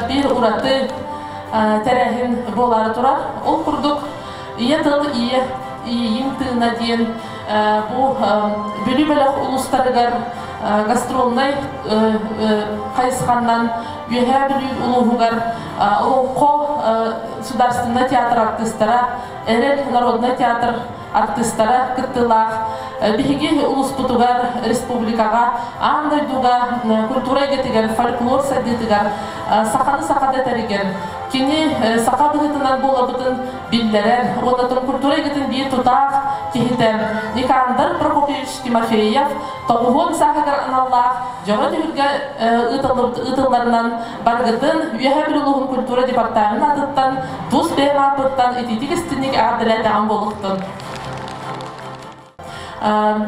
биир ураты тэрээһин буолаары турар. Ол курдук Ийэ тыл ийэ иэйиҥ тыына диэн бу Бүлүү бөлөх улуустарыгар гастрольнай хайысханнан Үөһээ Бүлүү улууһугар Олоҥхо Государственнай театр артыыстара, Эрэл народнай театр артыыстара кыттыылаах биһиги улууспутугар, республикаҕа, аан дойдуга культура эйгэтигэр, фольклор сайдыытыгар саханы саха дэтэригэр кини саха быһыытынан буолабытын биллэрэр уонна культура эйгэтин биир тутаах киһитэ Никандр Прокопьевич Тимофеев тоҕуһуон сааһыгар аналлаах дьоро түһүлгэ ыытылларынан барыгытын Үөһээ Бүлүү улууһун культура департаменын аатыттан тус бэйэм ааппыттан итиитик истинник эҕэрдэлээтэҕим буолуохтун.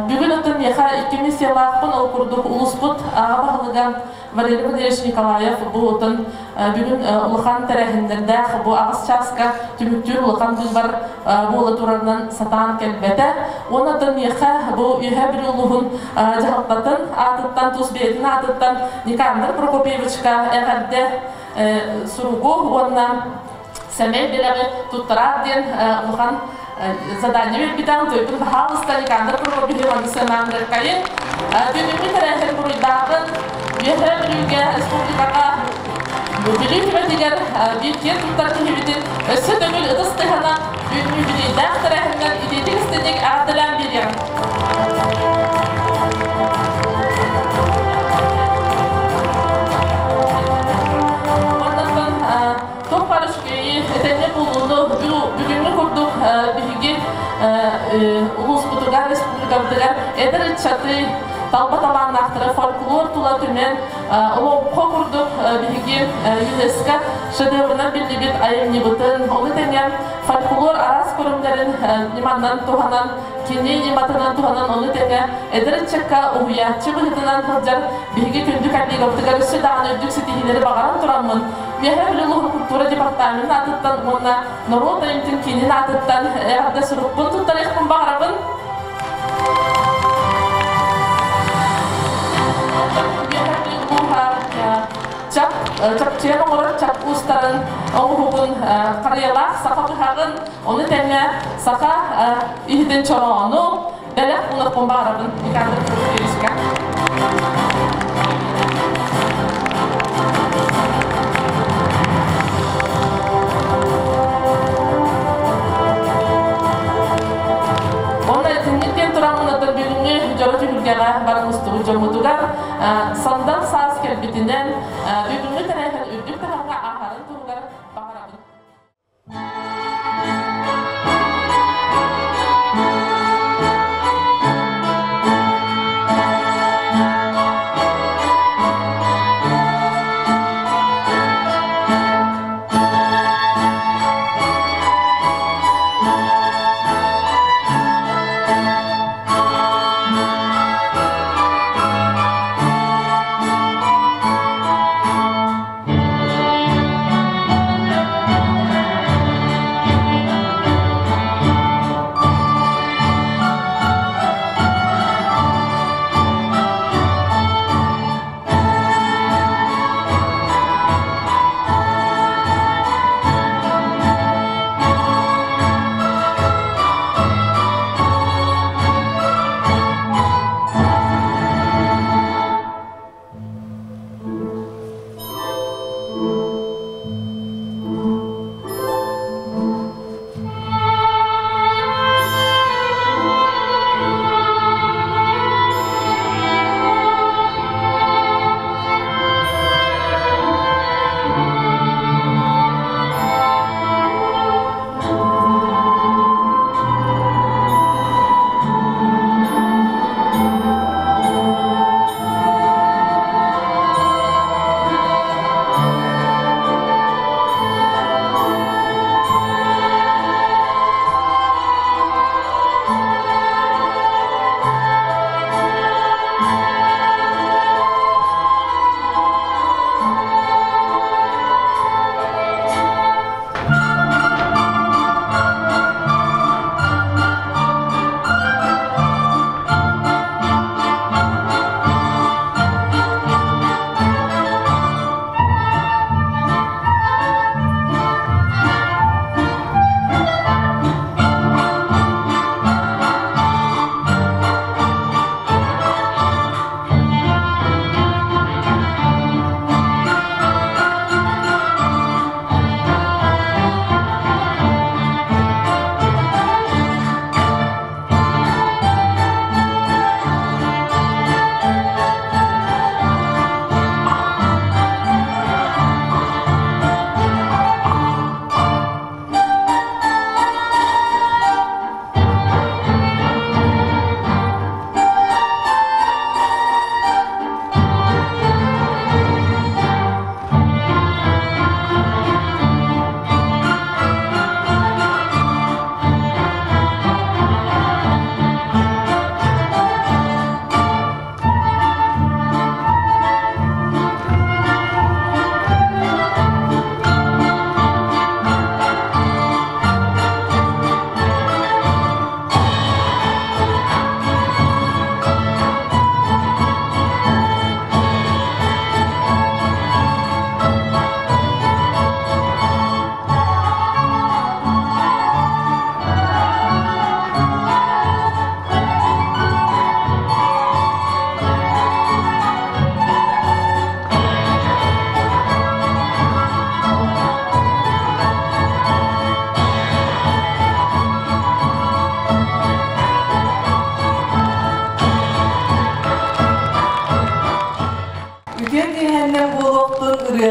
Бүгүн оттон миэхэ икки миссиялаахпын, ол курдук улууспут аҕа баһылыга Валерий Валерьевич Николаев бу отон бүгүн улахан тэрээһиннэрдээх бу аҕыс чааска түмүктүүр улахан быыбар буола турарынан сатаан кэлбэтэ. Уонна оттон миэхэ бу Үөһээ Бүлүү улууһун дьаһалтатын аатыттан, тус бэйэтин аатыттан Никандр Прокопьевичка эҕэрдэ суругу уонна сэмэй бэлэҕи туттараар диэн улахан задание биэрбитэн туйбун баһаалыста Никандр Прокопьевич манны сыанаан Бүгүҥҥү тэрээһин буруйдааҕын Үөһээ Бүлүүгэ республикаҕа Бүлүү түбэтигэр биир киэн туттар киһибитин өссө төгүл ытыс тыһана бүгүҥҥү юбилейдаах тэрээһиннэр итиитик истиник эҕэрдэлээн биэриэҕин. Туох баар үчүгэйи, этэҥҥэ буолууну бүгүҥҥү курдук биһиги улууспутугар, республикабытыгар эдэр ыччаты талба талааннаахтары фольклор тула түмэн олоҥхо курдук биһиги ЮНЕСКО шедеврынан биллибит айымньыбытын, ону тэҥэ фольклор араас көрүҥнэрин ньыманан туһанан, кини ньыматынан туһанан, ону тэҥэ эдэр ыччакка уһуйааччы быһыытынан сылдьар биһиги күндү коллегабытыгар өссө даҕаны үрдүк ситиһиилэри баҕаран тураммын, Үөһээ Бүлүү улууһун культура департаменын аатыттан уонна норуот айымньытын киинин аатыттан эҕэрдэ сурукпун туттарыахпын баҕарабын. Чап, чапчыйан оҥорор чап уустарын оҥоһугун харыйалаах саха быһаҕын, ону тэҥэ саха иһитин чороону бэлэх уунуохпун баҕарабын Никандр Прокопьевичка. Онно итинник диэн тураммын оттон бүгүҥҥү дьоро түһүлгэҕэ баран устубут дьоммутугар сандал саас кэлбитинэн бүгүҥҥү тэрээһин үрдүк таһымҥа ааһарын туһугар баҕарабын.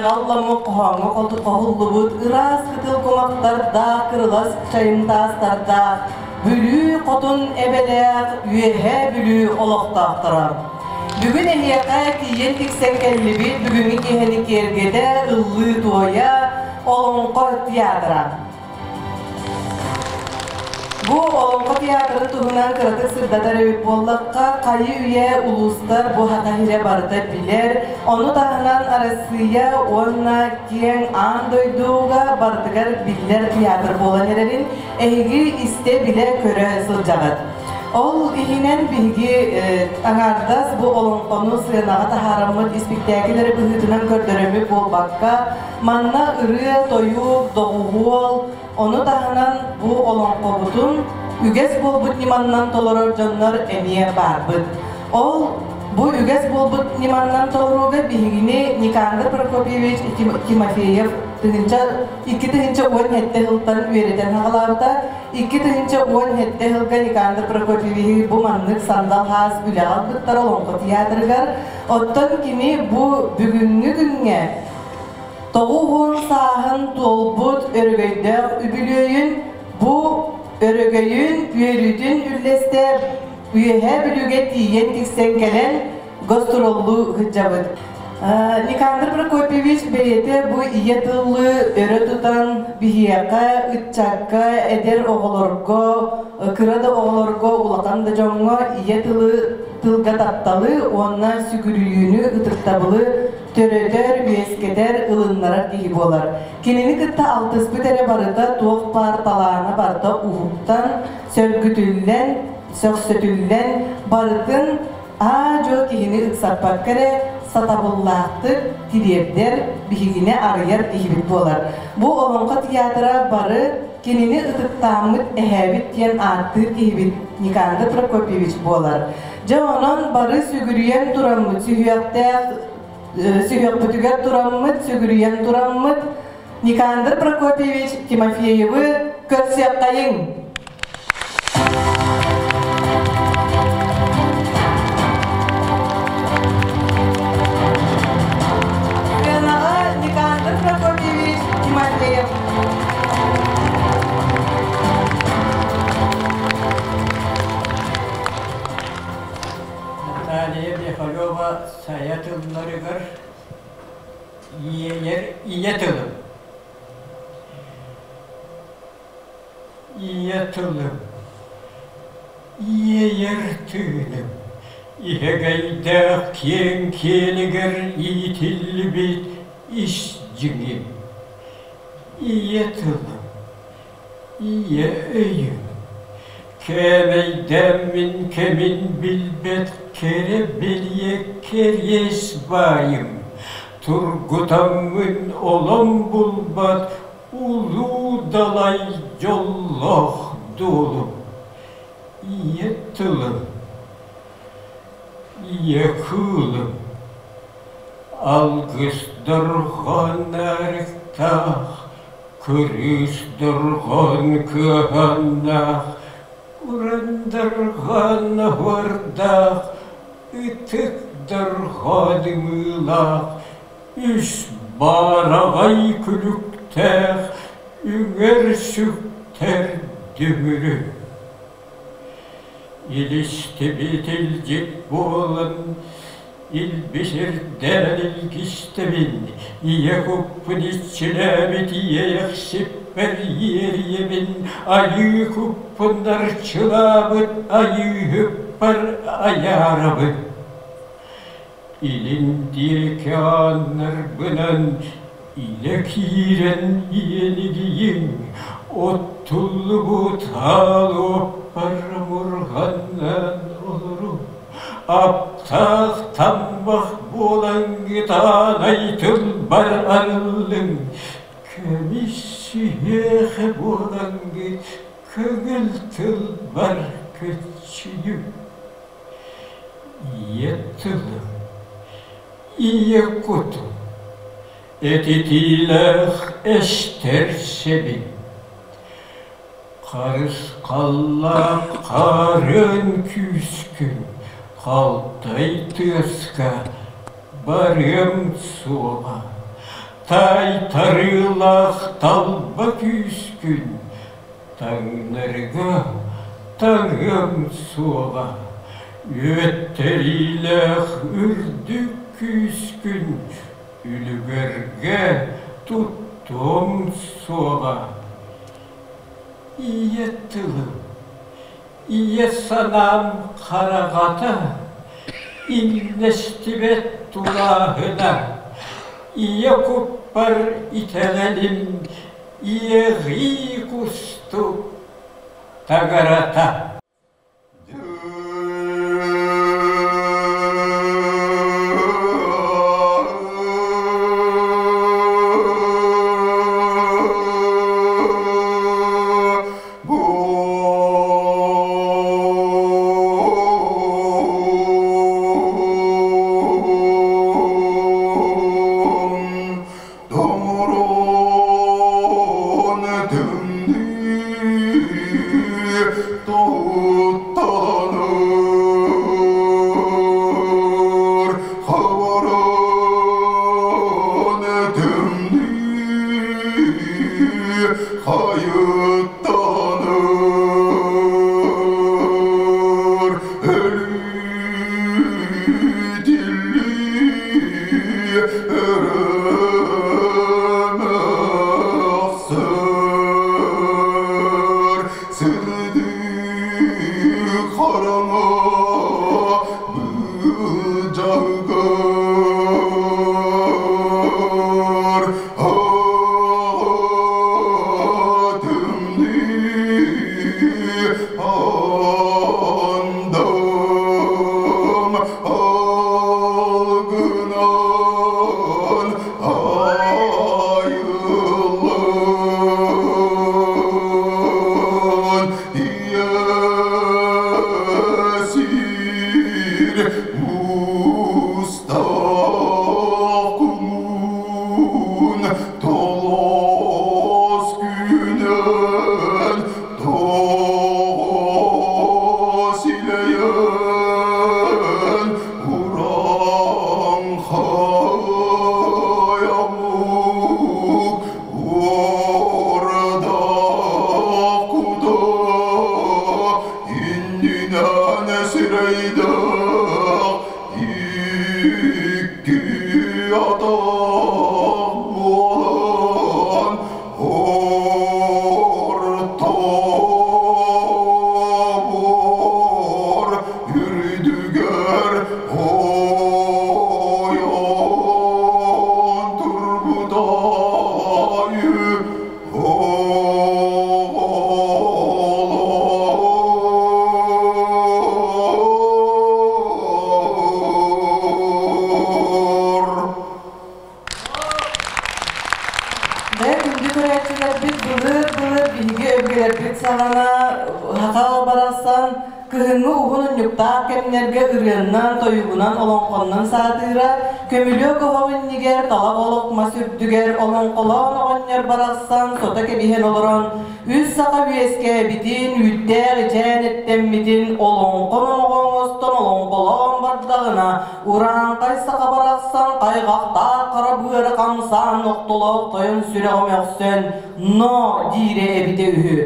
Байҕал ламмыт хоһооҥҥо хоһуллубут ыраас кытыл кумахтардаах, кырылас чайым таастардаах Бүлүү хотун эбэлээх Үөһээ Бүлүү олохтоохторо. Бүгүн эһиэхэ тиийэн тиксэн кэллибит бүгүҥҥү киэһэни киэргэтэ, ыллыы-туойа Олоҥхо театра. Бу Олоҥхо театрын туһунан кыратык сырдатар эбит буоллахха, хайы-үйэ улуустар бу Саха сирэ барыта билэр, ону таһынан Арассыыйа уонна киэҥ аан дойдуга барытыгар биллэр театр буолан эрэрин эһиги истэ-билэ көрө сылдьаҕыт. Ол иһинэн биһиги аҥаардас бу олоҥхону сыанаҕа таһаараммыт испиктээкил эрэ быһыытынан көрдөрөммүт буолбакка, манна ырыа-тойук, доҕуһуол, ону таһынан бу олоҥхобутун үгэс буолбут ньыманнан толорор дьоннор эмиэ баарбыт. Ол бу үгэс буолбут ньыманнан толорууга биһигини Никандр Прокопьевич Тимофеев 2017 сылтан үөрэтэн саҕалаабыта. 2017 сылга Никандр Прокопьевиһы бу маннык сандал хаас үлэҕэ ылбыттар Олоҥхо театрыгар. Оттон кини бу бүгүҥҥү күҥҥэ 90 сааһын туолбут өрөгөйдөөх үбүлүөйүн бу өрөгөйүн үөрүүтүн үллэстэ Үөһээ Бүлүүгэ тиийэн тиксэн кэлэн гастроллуу сылдьабыт. Никандр Прокопьевич бэйэтэ бу ийэ тылы өрө тутан биһиэхэ, ыччакка, эдэр оҕолорго, кыра да оҕолорго, улахан да дьоҥҥо ийэ тылы тылга тапталы уонна сүгүрүйүүнү, ытыктабылы төрөтөр, үөскэтэр, ылыннарар киһи буолар. Кинини кытта алтыспыт эрэ барыта туох баар талаана барыта уһуктан, сөргүтүллэн, сөхсөтүллэн, барытын аа-дьуо киһини ыксаппакка эрэ сатабыллаахтык тириэрдэр, биһигини арыйар киһибит буолар. Бу Олоҥхо театра бары кинини ытыктааммыт эһээбит диэн ааттыыр киһибит Никандр Прокопьевич буолар. Дьэ онон бары сүгүрүйэн тураммыт, сүһүөхтээх сүһүөхпүтүгэр тураммыт, сүгүрүйэн тураммыт Никандр Прокопьевич Тимофеевы көрсүөххэйиҥ! Сыанаҕа Никандр Прокопьевич Тимофеев. Наталья Михалева сайа тылларыгар иэйэр ийэ тылым. Ийэ тылым, иэйэр тыыным, иһэгэйдээх киэҥ киэлигэр иитиллибит ис дьиҥим. Ийэ тылым, ийэ өйүм, кээмэйдээммин кэмин билбэт кэрэ бэлиэ кэриэс баайым, тургутаммын олом булбат Улуу далай дьоллоох дуолум, ийэ тылым, ийэ кыылым, алгыс дорҕоон аарыктаах, кырыыс дорҕоон кыаһааннаах, уран дорҕоон оһуордаах, ытык дорҕоон ымыылаах, Үс баараҕай күлүктээх үҥэр-сүктэр дүҥүрү Илистибит илдьит буолан илбисирдээн илгистэбин, ийэ куппун иччилээбит иэйэхсиппэр иэрийэбин, айыы куппун арчылаабыт айыыһыппар айаарабын. Илин диэки ааннарбынан илэ киирэн иэнигийиҥ, оттуллубут аал уоппар омурҕаннаан олоруҥ, аптаах таммах буолаҥҥыт аанай тылбар арыллыҥ, көмүс сүһүөхэ буолаҥҥыт көҥүл тылбар көччүйүҥ. Ийэ тылым, ийэ кутум, этитиилээх эстэр сэбим. Харысхаллаах хаарыан күүскүн халтай тыаска барыам суоҕа. Таайтарыылаах талба күүскүн таҥнарыга таҥыам суоҕа, үөттэриилээх үрдүк күүскүн үлүгэргэ туттуом суоҕа. Ийэ тылым, ийэ санаам хараҕата, иҥнэстибэт тулааһына, ийэ куппар итэҕэлим иэҕии кустук таҥарата. Доморон тымныы тоһуттанар, хабаран тымныы хайыттанар, өлүү тиллии өрөмөхсөр сырдык хараҥа быдьаһыгар тымныы андым алгынан айыллан ийэ сир муустаах кумун толоос күнэн тоҕо силэйэн урааҥхай омук уордаах кута иннинэн сирэйдээх икки атах буолан Орто буор үрдүгэр ойон турбутай оҕолор. Дэ күндү көрөөччүлэрбит былыр-былыр биһиги өбүгэлэрбит саҕана хахал барахсан кыһыҥҥы уһун унньуктаах кэмнэргэ ырыаннан, тойугунан, олоҥхоннон саатыыра, көмүлүөк оһох иннигэр талах олох мас үрдүгэр олоҥхолоон оҕонньор барахсан сото кэбиһэн олорон үс саха үөскээбитин, үүттээх ичээн эттэммитин олоҥхо номоҕо оҥостон олоҥхолоон бардаҕына Урааҥхай саха барахсан хайҕахтаах хара быара хамсаан охтолоох тойон сүрэҕэ мөхсөн «но» диирэ эбитэ үһү.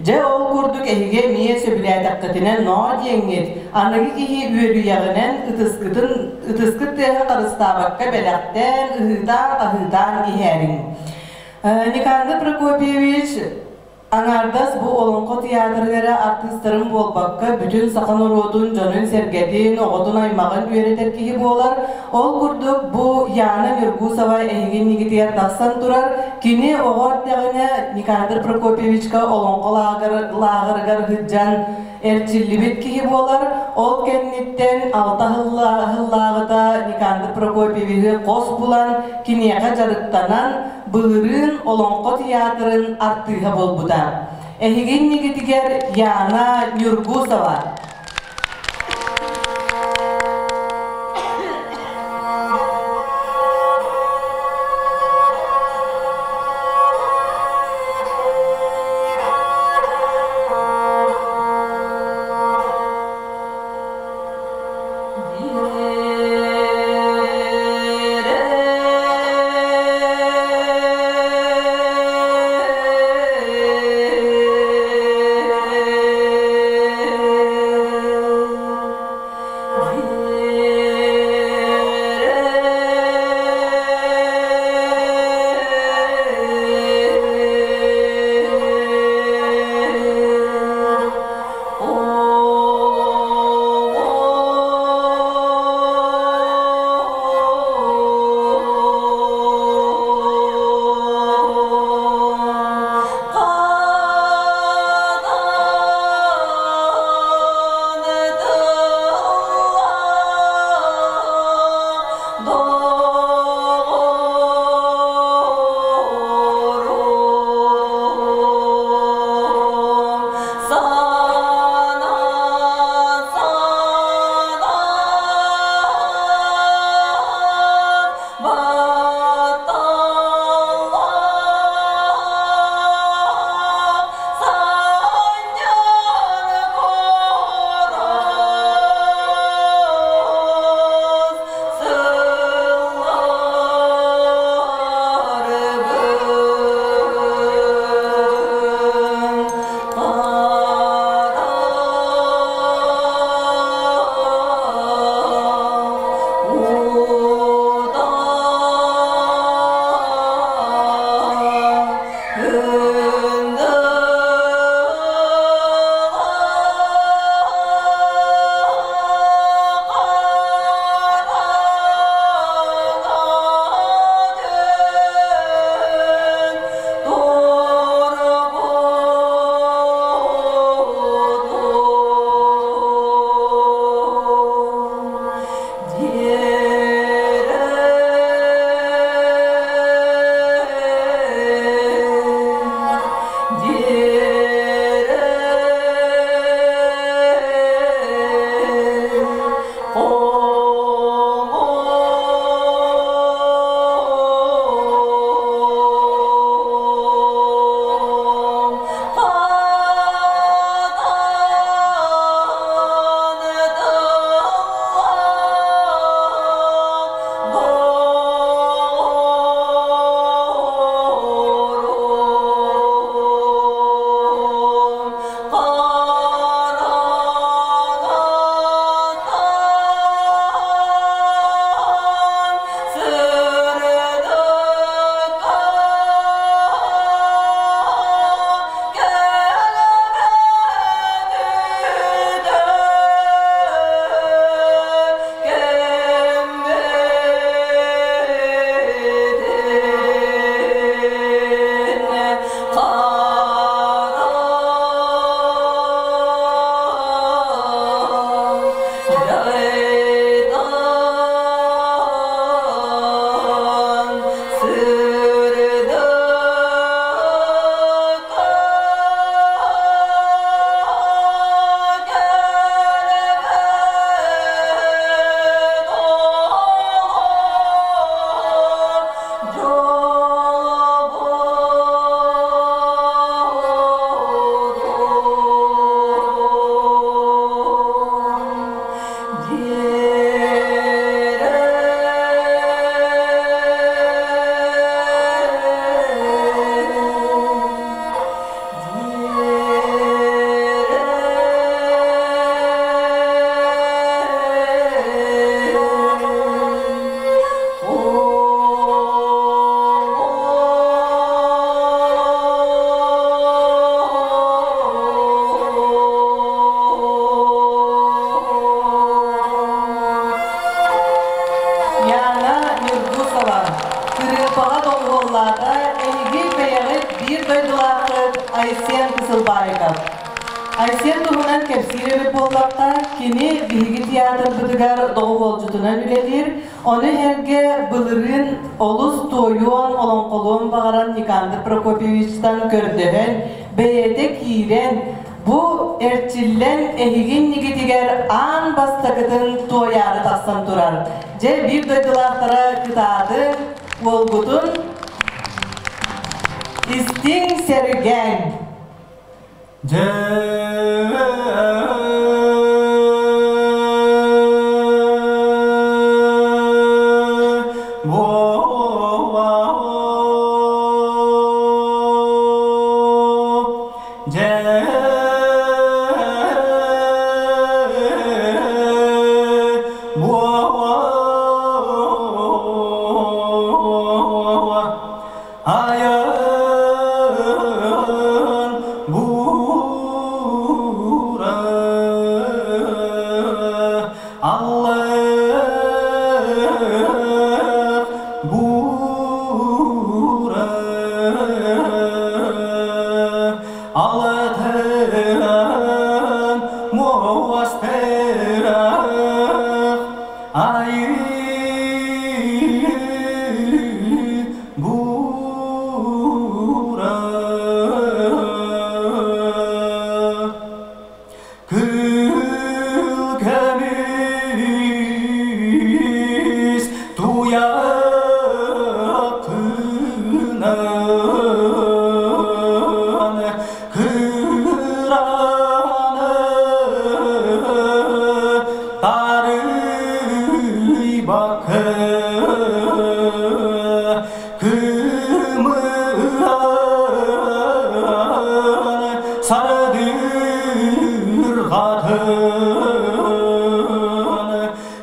Дьэ ол курдук эһиги эмиэ сөбүлээтэххитинэ «но» диэҥҥит, аныгы киһи үөрүйэҕинэн ытыскытын ытыскыт тыаһын харыстаабакка бэлэхтээн, ыһыытаан-хаһыытаан иһээриҥ. Никандр Прокопьевич Аҥаардас бу Олоҥхо тыйаатырын эрэ артыыстарын буолбакка, бүтүн саха норуотун дьонун-сэргэтин, оҕотун-аймаҕын үөрэтэр киһи буолар. Ол курдук бу Яна Нюргусова эһиги иннигитигэр тахсан турар. Кини оҕо эрдэҕинэ Никандр Прокопьевичка олоҥхо лааҕырыгар сылдьан эрчиллибит киһи буолар. Ол кэнниттэн алта сыллааҕыта Никандр Прокопьевиһы хос булан, киниэхэ дьарыктанан, былырыын Олоҥхо тыйаатырын артыыһа буолбута. Эһиги иннигитигэр Яна Нюргусова. Лайков. Айсен туһунан кэпсиир эбит буоллахха, кини биһиги театрбытыгар доҕуһуолдьутунан үлэлиир, ону эргэ былырыын олус туойуон, олоҥхолуон баҕаран Никандр Прокопьевичтан көрдөһөн, бэйэтэ киирэн, бу эрчиллэн эһиги иннигитигэр аан бастакытын туойаары тахсан турар. Дьэ, биир дойдулаахтара кытаатыҥ, уолгутун истиҥ, сэргээҥ! Дьэ Айан бура Аллах бура Алатыран муастырах Айыы бура Кыл көмүс туйахынан кыраны тарыйбакка кымыан сардырҕатын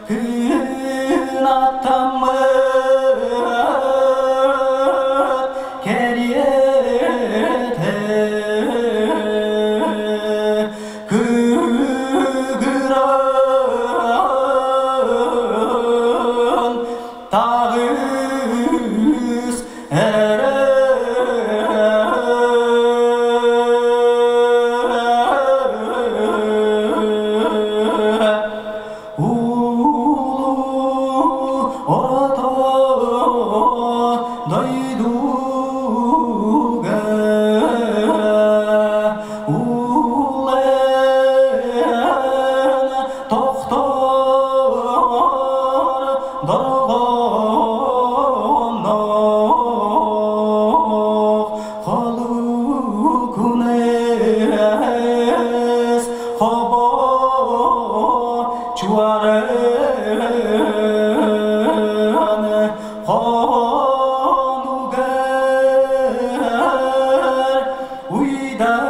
кынаттаммыт кэриэтэ кыгыран таҕыс эрэ Улуу орто дойдуга улан тохтор дорҕоонноох холукунес хобо чуаран хонугар уйдаран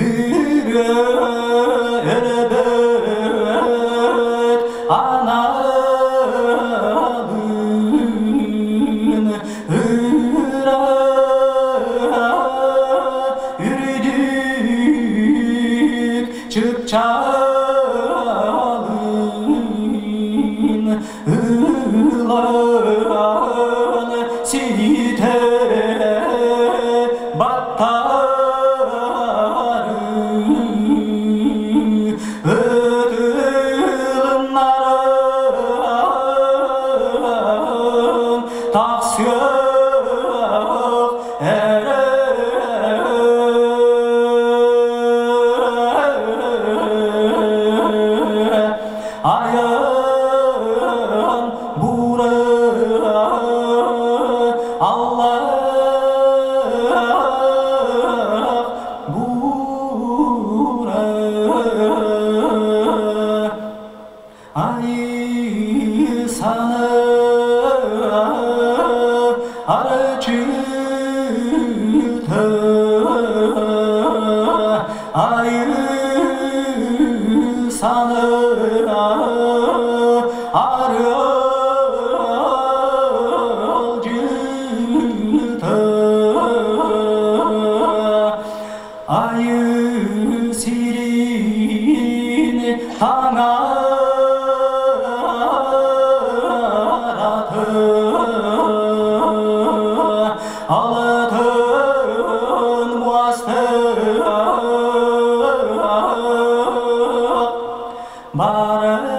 ырыа аналын ыра үрдүк чыпчаалын ылан ситэ баттары ытылыннаран тахсыах эрэ айан бура Аллах бура Ай саны арчыты Ай саны аралжыты. Алтын муастаах барахсан.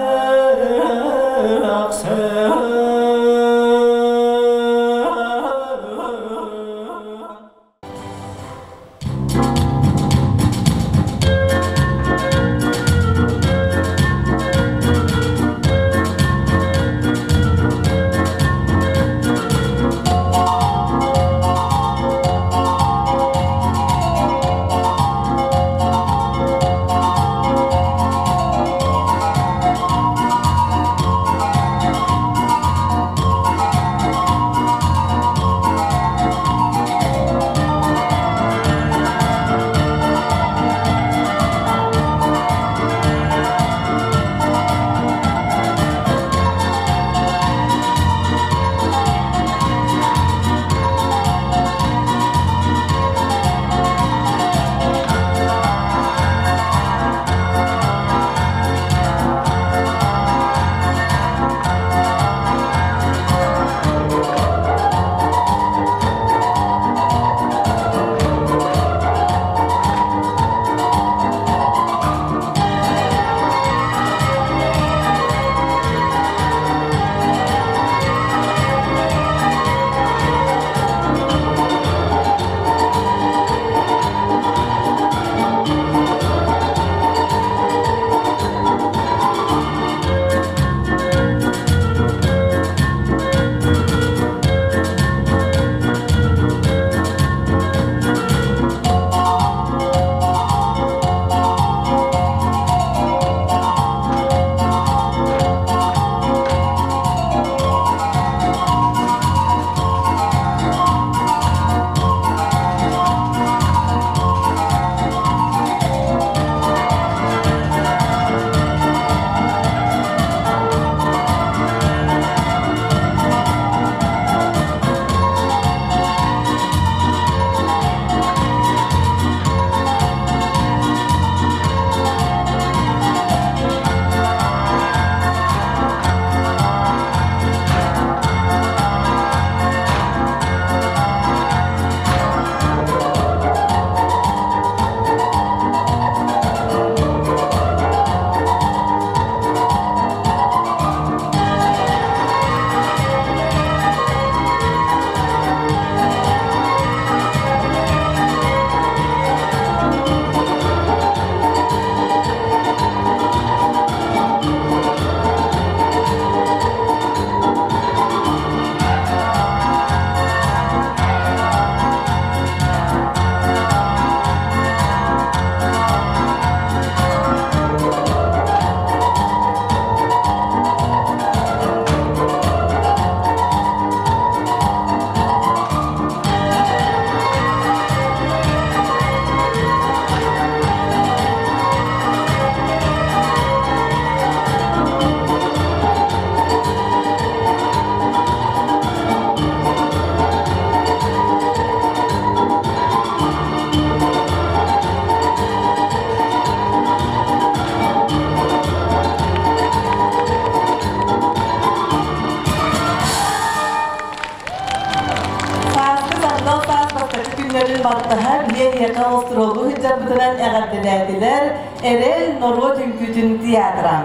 Сааскы сандал саас бастакы күннэрин баттаһа биһиэхэ остуруолу сылдьарбытынан эҕэрдэлээтилэр Эрэл норуот үҥкүүтүн театра.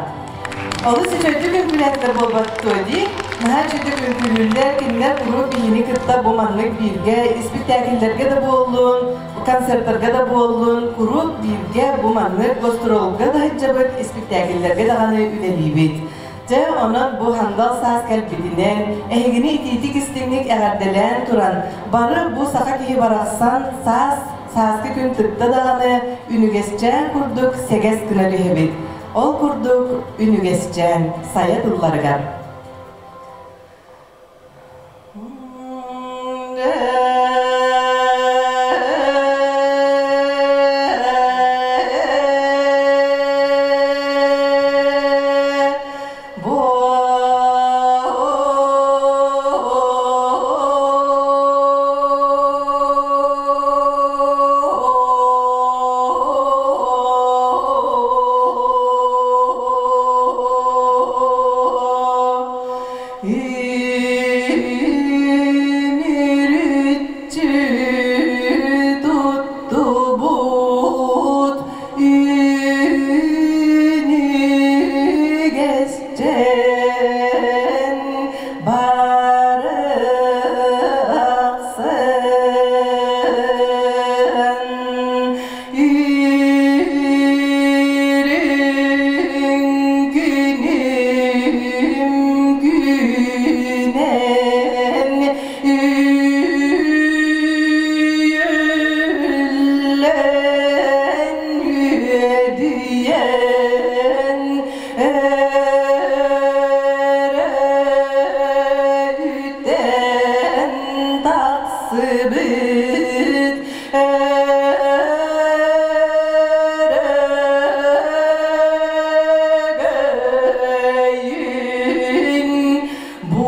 Олус үчүгэйдик үҥкүүлээтилэр буолбат дуо дии? Наһаа үчүгэйдик үҥкүүлүүллэр, кинилэр куруук биһини кытта бу маннык бииргэ испиктээкиллэргэ да буоллун, концертарга да буоллун, куруук бииргэ бу маннык гастролга да сылдьабыт, испиктээкиллэргэ даҕаны үлэлиибит. Дьэ, онон бу хандал саас кэлбитинэн, эһигини итиитик истиҥник эҕэрдэлээн туран, бары бу саха киһи барахсан саас сааскы күн тыкта даҕаны үнүгэсчээн курдук сэгэс гына түһэбит. Ол курдук үнүгэсчээн сайа тылларыгар. өрөгөйүн бу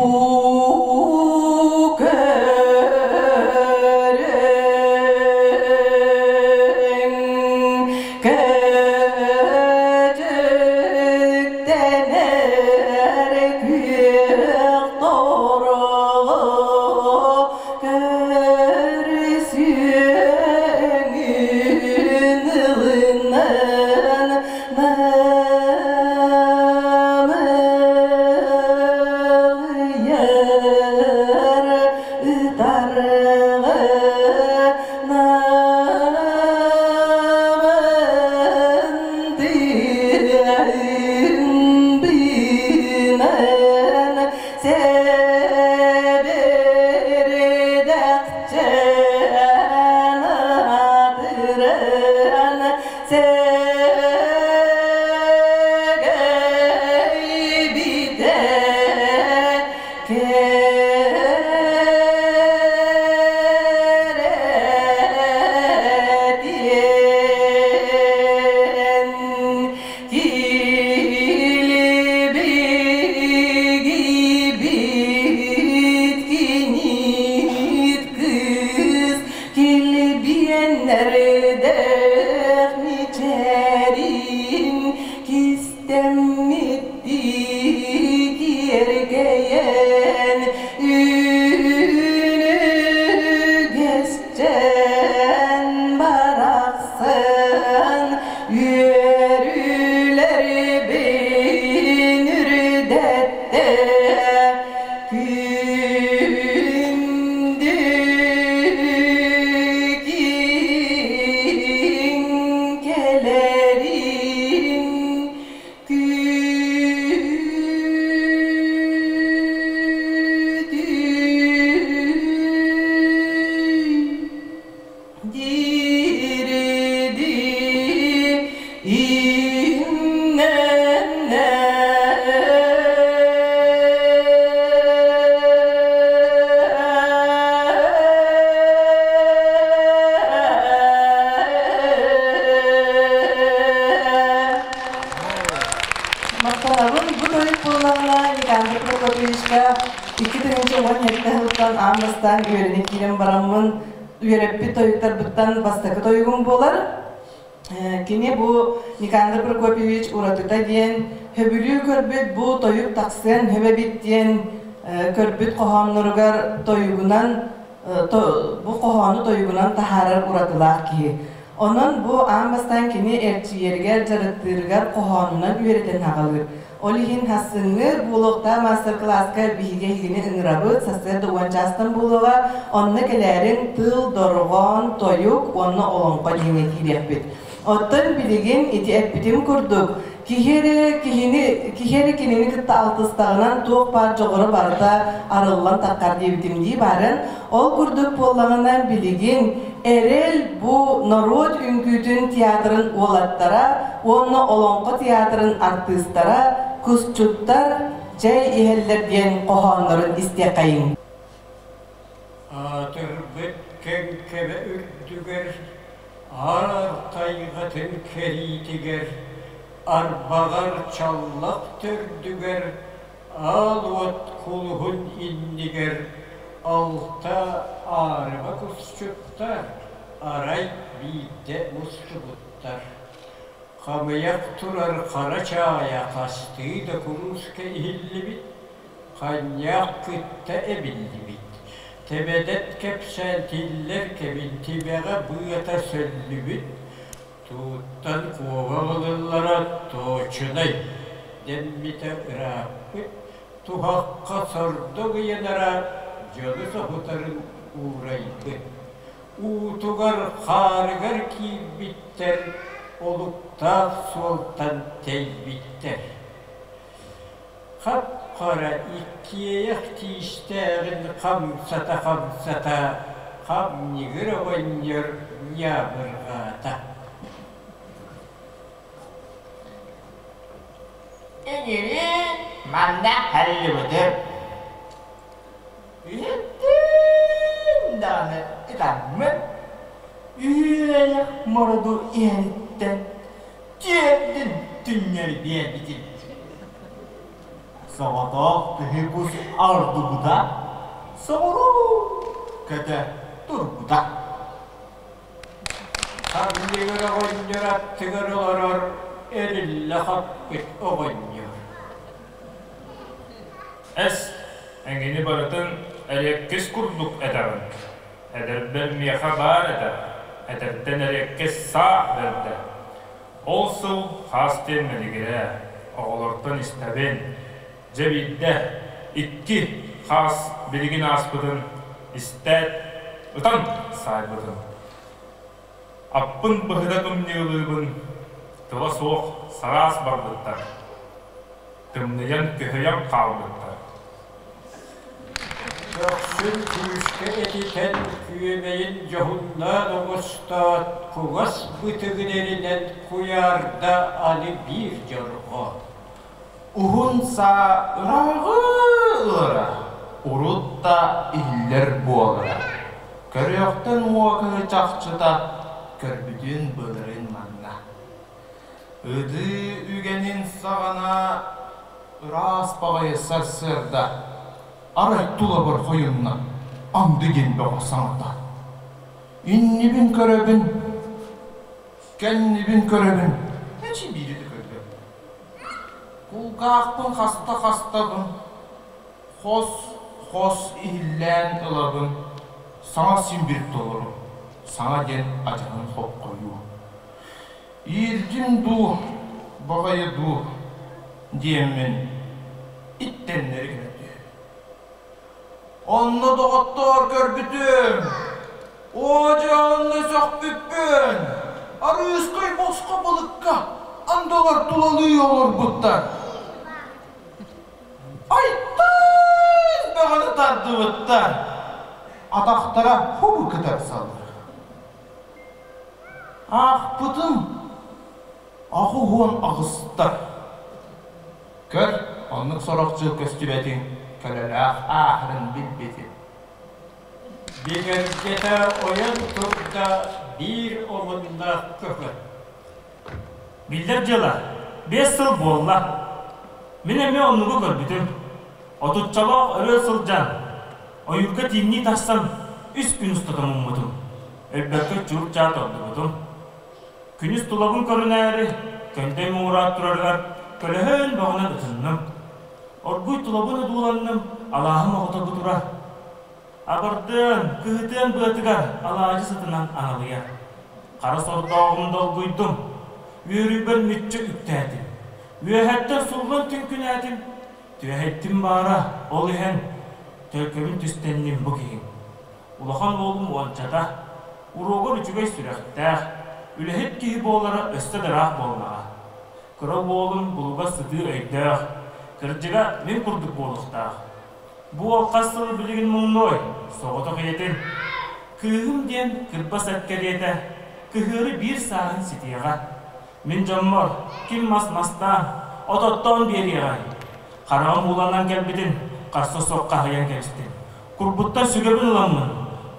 көрүҥ Көтүктэнэр күөх торого көрүсүөҥүн ылынан намылыйар ытарҕа Намын сэбирдэхчэн атыран сэгэйбитэ Кэрэтиэн килбигибит кинит кыыс килбиэннэрдээх мичээрин кистэммиттии киэркэйэн үнүгэсчэн барахсан үөрүүлэрбин үрдэттэ күндү киһиҥ кэлэрин күтүй дириди иннэннэ. Махтанабын. Бу тойук буоллаҕына Никандр Прокопьевичка 2017 сылтан аан бастаан үөрэнэ киирэн бараммын үөрэппит тойуктарбыттан бастакы тойугум буолар. Кини бу Никандр Прокопьевич уратыта диэн хөбүлүү көрбүт бу тойук тахсыан хөп эбит диэн көрбүт хоһоонноругар тойугунан бу хоһоону тойугунан таһаарар уратылаах киһи. Онон бу аан бастаан кини эрчийэригэр, дьарыктыырыгар хоһоонунан үөрэтэн аҕалыыр. Ол иһин сарсыҥҥы буолуохтаах маастар-кылааска биһиги эһигини ыҥырабыт, сарсыарда уон чаастан буолуоҕа, онно кэлээриҥ тыл, дорҕоон, тойук уонна олоҥхо диэҥҥэ киириэхпит. Оттон билигин ити эппитим курдук, киһи эрэ киһини киһи эрэ кинини кытта алтыстаҕынан туох баар дьоҕура барыта арыллан таххар диэбитим дии баарын. Ол курдук буоллаҕына билигин Эрэл бу норуот үҥкүүтүн театрын уолаттара уонна Олоҥхо театрын артыыстара кусчуттар чэй иһэллэр диэн хоһооннорун истиэхэйиҥ. Аатырбыт Кэҥкэмэ үрдүгэр, аар тайҕатын кэриитигэр, арбаҕар чаллах төрдүгэр, аал уот кулуһун иннигэр алта аарыма кусчуттар арай биирдэ мустубуттар. Хамыйах турар хара чаайа хастыы да курууска иһиллибит, ханньаах кытта эбиллибит. Тэбэдэт кэпсээн тиллэр кэмин тимэҕэ быата сөллүбүт, Тууттан куобах ылыллара туочунай дэммитэ ырааппыт, туһахха сордоҥ ыйанара дьону соһутарын уурайбыт. Уутугар, хаарыгар киирбиттэр, олуктаах суолтан тэйбиттэр. Хап-хара иккиэйэх тиистээҕин хамсата-хамсата хамньыгыр оҕонньор ньаабырҕаата. Эҥирин манна һэллибитим. Иһиттим даҕаны. Ытаммын, үһүөйэх мороду иһэриттэн түөрдүн түннэри биэрбитим. Соҕотох тыһы кус ордубута, соҕуруу көтө турбута. Ханныгар оҕонньор аттыгар олорор эриллэ хаппыт оҕонньор. Эс, эҥини барытын эриэккис курдук этэҕин. Эдэрбэр миэхэ баар этэ, эдэртэн эриэккис саа бэрдэ. Ол сыл хаас диэн мэлигирээ, оҕолортон истэбин. Дьэ биирдэ, икки хаас билигин ааспытын истээт, ытан саайбытым. Аппын быһыта тымныылыыбын, тыла суох сараас барбыттар. Тымныйан көһүйэн хаалбыттар. Көхсүн күүскэ этитэн, күөмэйин дьоһуннаан оҥостоот, кугас бытыгын эринэн куйаарда аны биир дьорҕо. Уһун саа ырааҕы ыара, урут да иһиллэр буолара. Көрүөхтэн муокаһы чахчыта көрбүтүн былырын манна. Ытыы үгэнин саҕана ыраас баҕайы сарсыарда арай тулабар хойунна анды диэн бөҕө саҥата. Иннибин көрөбүн, кэннибин көрөбүн, эчи биири да көрбөт. Кулгаахпын хаста-хастабын, хос-хос иһиллээн ылабын, саҥа син бир толору, саҥа диэн адьаһын хопхойуу. Иирдим дуу, баҕайы дуу диэммин иттэннэри гына түһэбин. Онно доҕоттоор көрбүтүм, оо дьэ онно сөхпүппүн, арыыскай босхо балыкка андылар тулалыы олорбуттар. Айттан бөҕөнү тардыбыттар, атахтара хобу кытарсаллар. Аахпытым 88-тар. Көр, оннук сорох дьыл көстүбэтиҥ, көлөлөөх ааһарын билбитим. Бигэргэтэ ойон турда биир омуннаах көкөт. Биллэр дьыала, 5 сыл буолла. Мин эмиэ оннугу көрбүтүм. Отуччалаах өрө сылдьан, ойуурга тииҥнии тахсан 3 күн устата муммутум. Өлбөккө чур-чаат ордубутум. Күнүс тулабын көрүнээри, көндөй муҥураат турарыгар көлөһөн бөҕөнөн ытынным. Оргууй тулабын одууланным, алааһым оҕото бу турар. Абардыан, кыһытыан быатыгар алаадьы сытынан аналыйар. Хара сордооҕум долгуйдум, үөрүүбэр мүччү үктээтим. Үөһэттэн суллан түҥкүнээтим, түөһэйдим баара, ол иһэн төлкөбүн түстэнним бу киһим. Улахан уолум уончата, уруогар үчүгэй сүрэхтээх, үлэһит киһи буолара өссө да ыраах буоллаҕа. Кыра уолум булугас сытыы өйдөөх, кырдьыга мин курдук буолуохтаах. Бу уол хас сыл билигин муҥнуой, соҕотох ийэтин. Кыыһым диэн кырбас эт кэриэтэ, кыһыары биир сааһын ситиэҕэ. Мин дьоммор ким мас мастаан, от оттоон биэриэҕэй? Хараҕым ууланан кэлбитин харса суох хаһыйан кэбистим. Курбуттан сүгэбин ыламмын,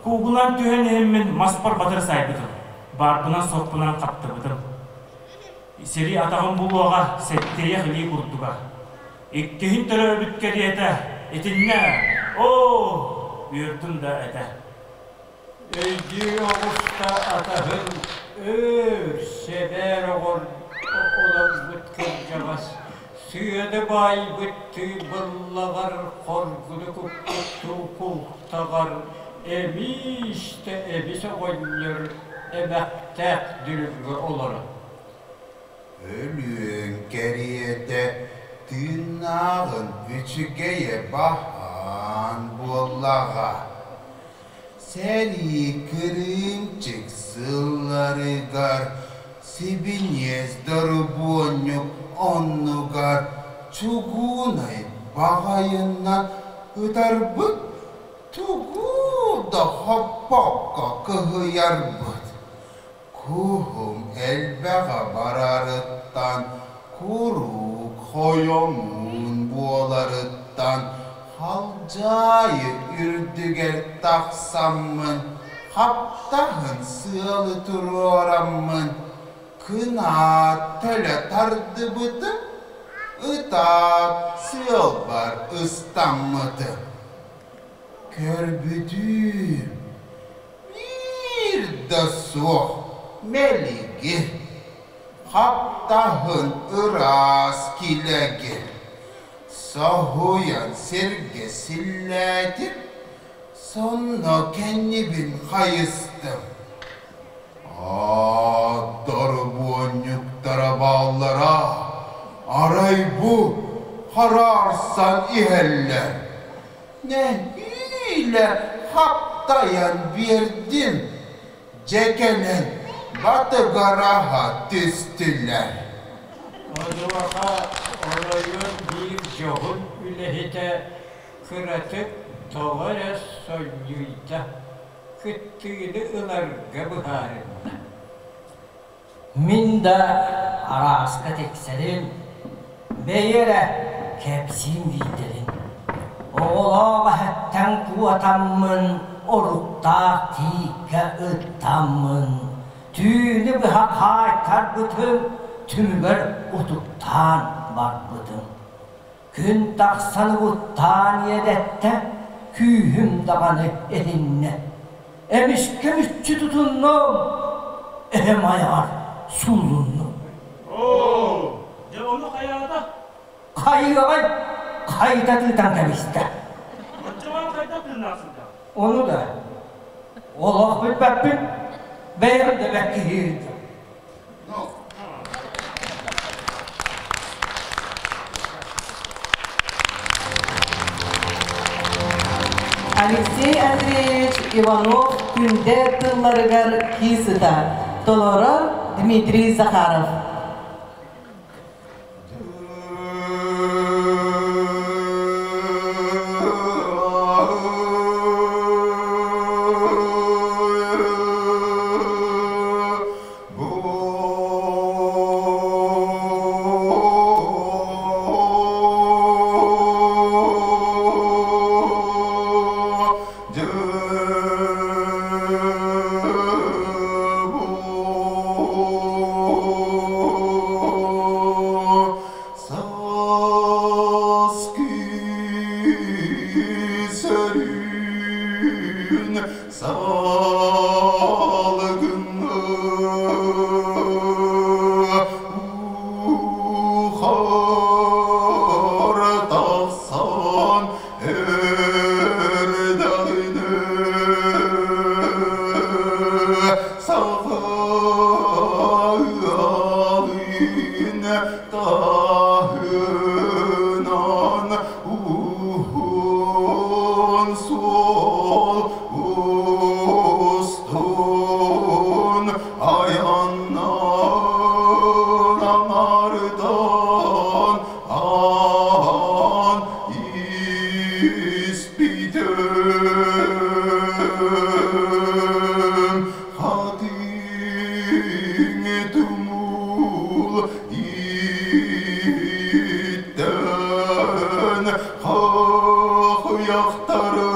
куугунан түһэн иһэммин маспар батыры саайбытым. Баарбынан-суохпунан хаптыбытым. Сири атаҕым булуоҕа сэттиэйэх илии курдуга. Иккиһин төрөөбүт кэриэтэ итиннэ, оо, үөрдүм да этэ. Өйдүү оҕуста атаһын өөр сэбээр олорбут кырдьаҕас сыаны баайбыттыы быллаҕар хоргуну куппуттуу култаҕар эмиис да эбис оҕонньор эмэхтээх дүлүҥҥэ олорон Өлүөн кэриэтэ тыыннааҕын үчүгэйэ баһаан буоллаҕа. Сэрии кырыымчык сылларыгар сибиниэс дорубуонньук оннугар чугуунай баҕайынан ытарбыт тугу да хоппокко кыһыйарбыт. Куһум элбэҕэ барарыттан, куруук хойомуун буоларыттан халдьаайы үрдүгэр тахсаммын. Хаптаһын сыалы туруораммын, кынаат төлө тардыбытым, ытаат сыалбар ыстаммытым. Көрбүтүм, биир да суох мэлигир, хаптаһын ыраас килэгир. Соһуйан сиргэ силлээтим, сонно кэннибин хайыстым. Аат дорубуонньуктара бааллара, арай бу хараарсан иһэллэр. Нэһиилэ хаптайан биэрдим, дьэ кэлэн батыгараһа түстүлэр. Онуоха оройуон биир дьоһун үлэһитэ кыратык тоҕо эрэ сонньуйда, кыттыыны ыларга быһаарынна. Мин да арааска тиксэрим, бэйи эрэ кэпсиим биирдэрин. Оҕолоох эһэттэн куотаммын, оруктаах тииккэ ыттаммын, түүнү быһа хаайтарбытым, түмүгэр утуктаан барбытым. Күн тахсан угуттаан иэдэттэ, күүһүм даҕаны эһиннэ. Эмискэ мүччү тутуннум, эһэм айаҕар суулуннум. Оо, дьэ ону хайаата? Хайыаҕай, хайыта тыытан кэбистэ. Оччоҕо хайдах тыыннаах сылдьаҕын? Ону да, олох билбэппин, бэйэм да бэккиһиир. Алексей Андреевич Иванов Күндэ тылларыгар киисыта. Толорор Дмитрий Захаров. Сөрүүн салгыҥҥа ухар тахсан эрдэҕинэ саха ыалын таһынан уһун суол устун айаннан аҥардан аан испитим хатыҥ тумул иттэн хахыйахтары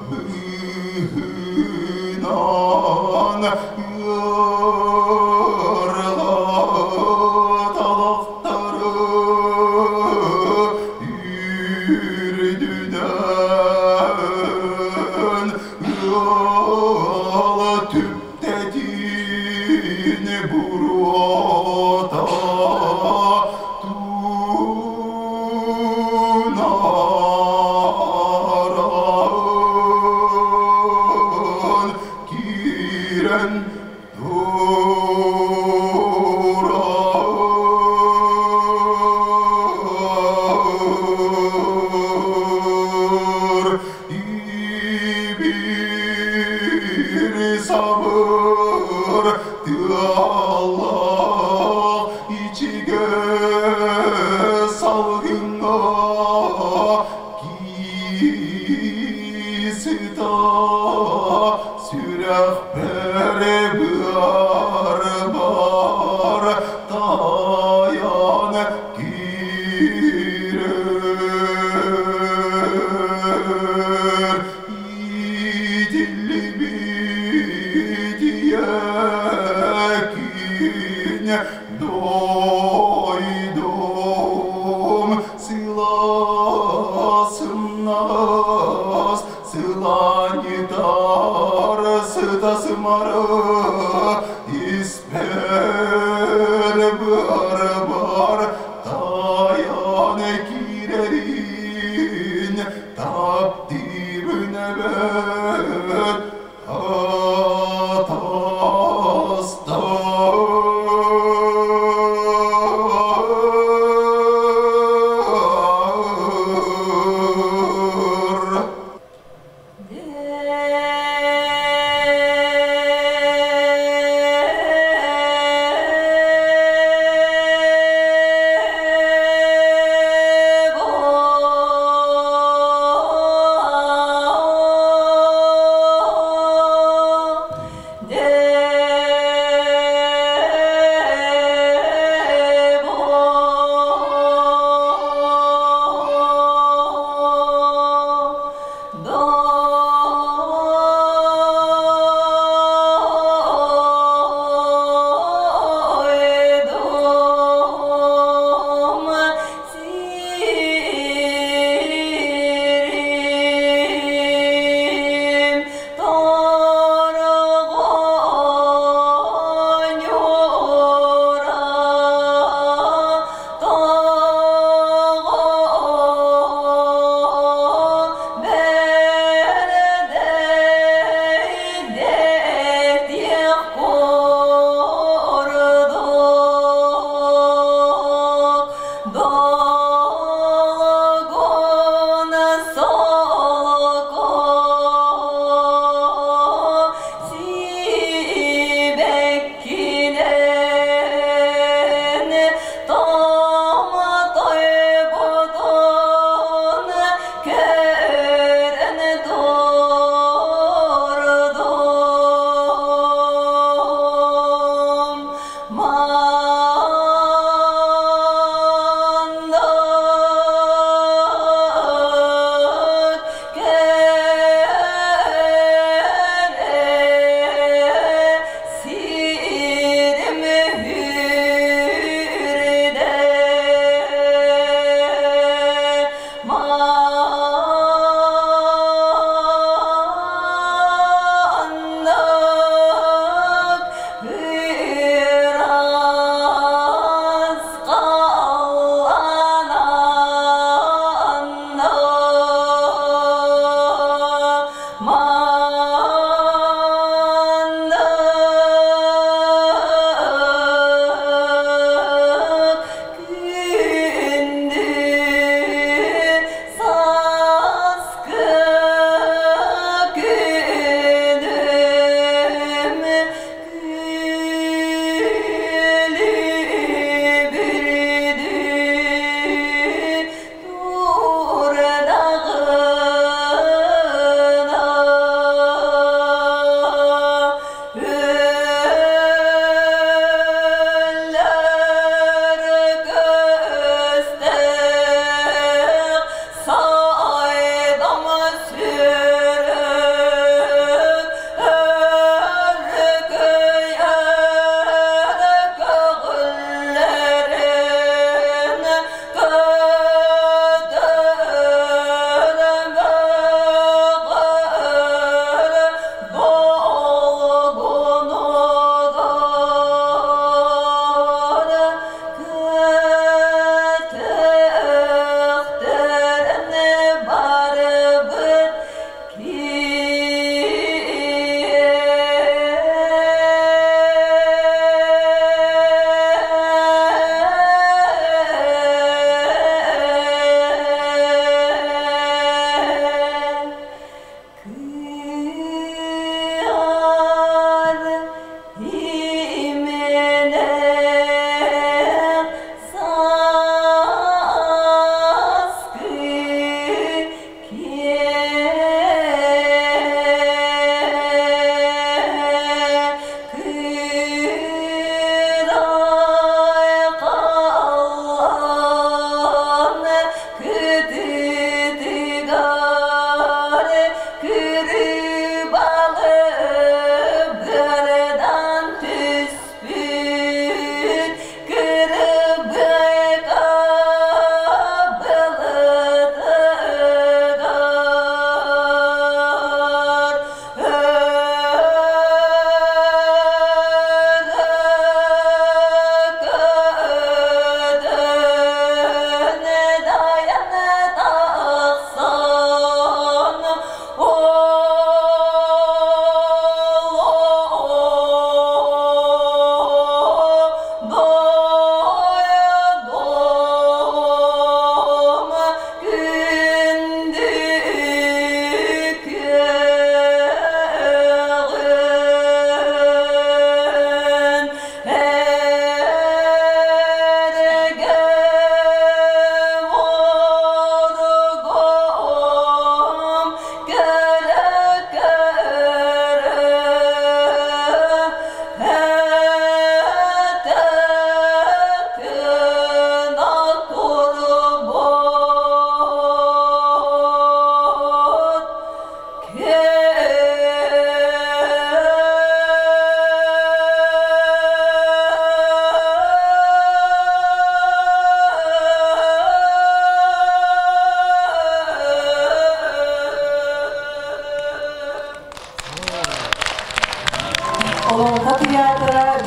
быыһынан ыарҕа талахтары үрдүнэн ыала түптэтин буруота тунааран киирэн турар ибир сабыр тыаллаах ичигэ салгыҥҥа киисыта сүрэхпэр быар тайан киирэр иитиллибит. Дойдум сылаас сымнаҕас сылаанньытар сыта сымара испэр быарбар тайан киирэрин таптыыбын эбэт атастар.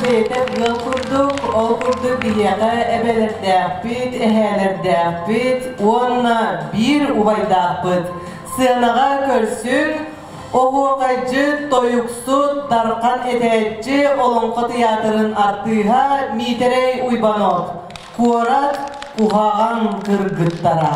бэйэтэ ыал курдук, ол курдук биһиэхэ эбэлэрдээхпит, эһээлэрдээхпит уонна биир убайдаахпыт. Сыанаҕа көрсүҥ, оһуохайдьыт, тойуксут, Дархан этээччи, Олоҥхо тыйаатырын артыыһа Миитэрэй Уйбанов, куорат куһаҕан кыргыттара.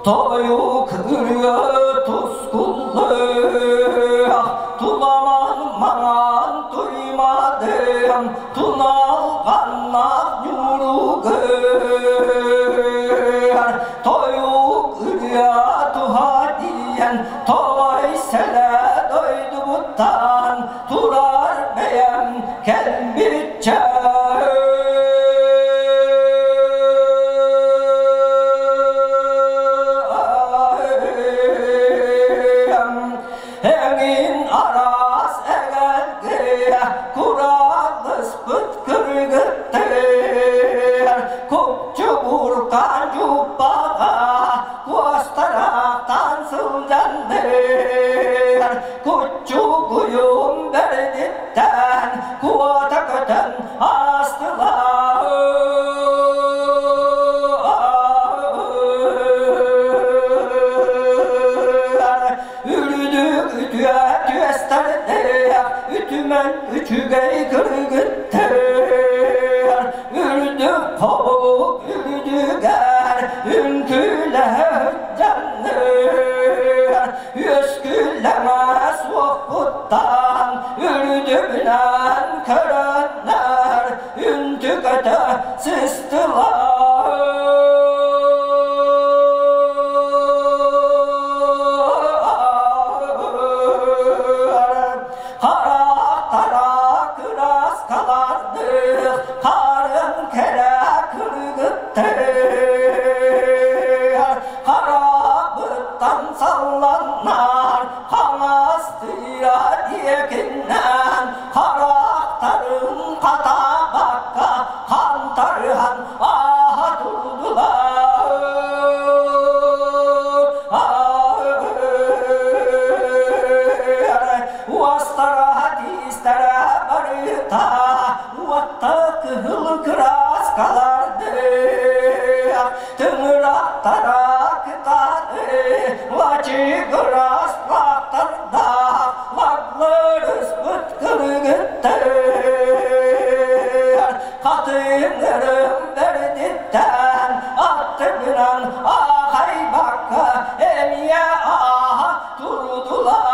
Тойук ырыа тускуллаах, туламан маҥан туймадым, туналҕаннаах ньууругар. Тойук ырыа туһа диэн, тоҕой сэлэ дойдубуттан турар бэйэм кэлбиччэ. Эҥин араас эгэлгэ кураалыспыт кыргыттар купчугуркаан дьуппаҕа куостараахтаан сылдьаннар куччугуйум бэрдиттэн куота көтөн аастылар. Үрдүк үтүө түөстэрдээх үтүмэн үчүгэй кыргыттар үрдүк хобук үрдүгэр үҥкүүлэһэ дьанныр үөскүллэмэ суохпуттан үрдүбүнэн көрөннөр үнтүкөтө сыстылар. Харахтара кырааскалардых, харын кэрэ кыргыттар. Харабыттан салланнар, хаҥас тыа диэкиннэн, харахтарын хатаабакка хантарыһан ааһа турдулар. Уостара тиистэрэ барыта уотта кыһыл кырааскалардыах тыҥырахтара кытааны лачыгырас лаахтардаах лагларыспыт кыргыттар хатыҥырым бэрдиттэн аттыгынан аахайбакка эмиэ ааһа турдулар.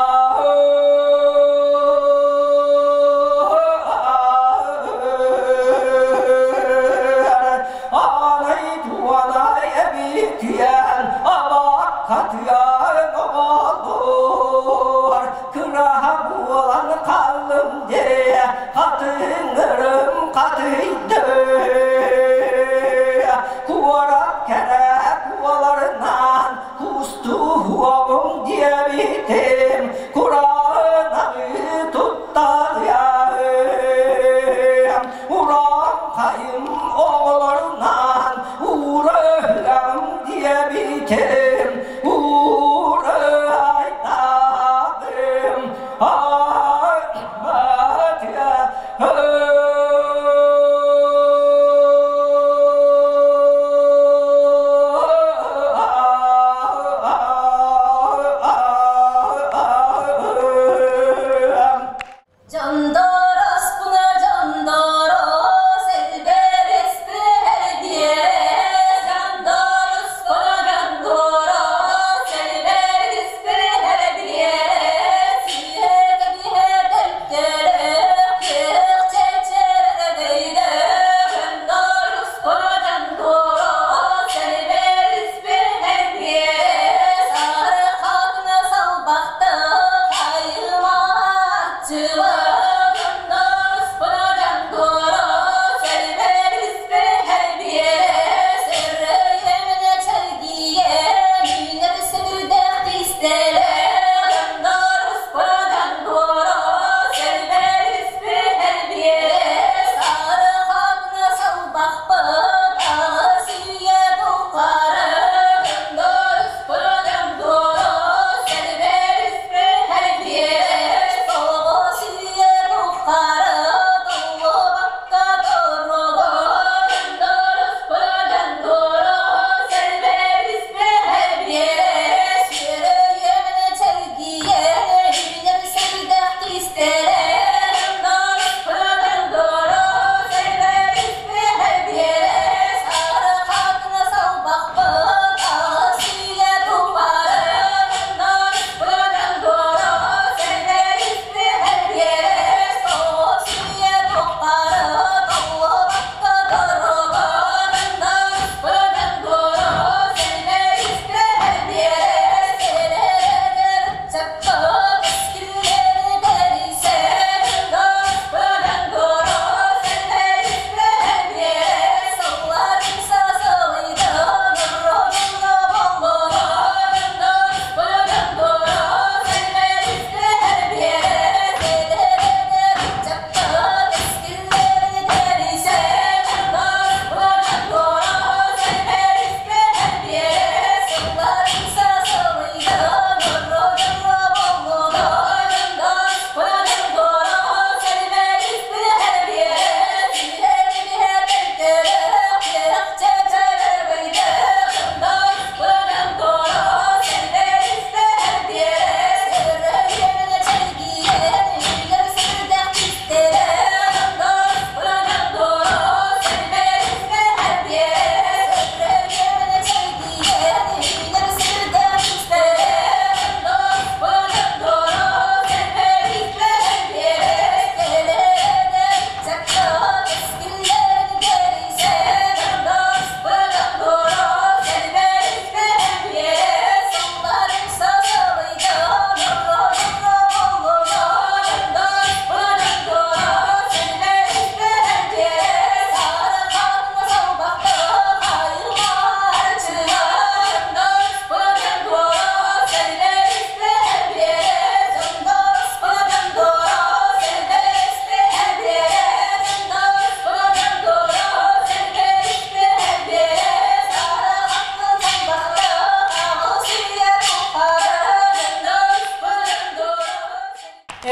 Анай туанай эбитиэн абаккатыан оҕолор кыраһа буолан хааллым дии хатыҥырым хатыйды куорат кэрэ куоларынан кустуһуоҕум диэбитим кураанагы туттарыам уран хайым оҕолорунан уурыам диэбитим уурайдадым. Ай,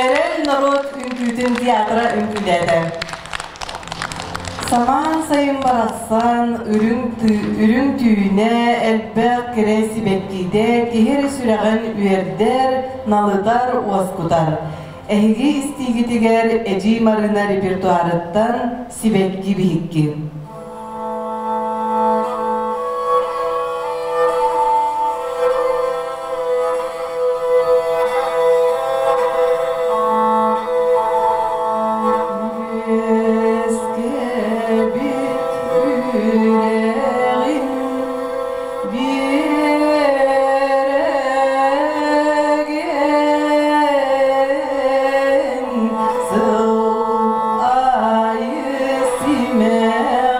Эрэл норуот үҥкүүтүн театра үҥкүүлээтэ. Самаан сайын барахсан үрүҥ, үрүҥ түүнэ, элбэх кэрэ сибэккитэ киһи эрэ сүрэҕин үөрдэр, налытар, уоскутар. Эһиги истиигитигэр Эдьиий Марыына репертуарыттан Сибэкки биһикки. Үөскэбит үрэҕин биэрэгин сыл аайы симэҕин.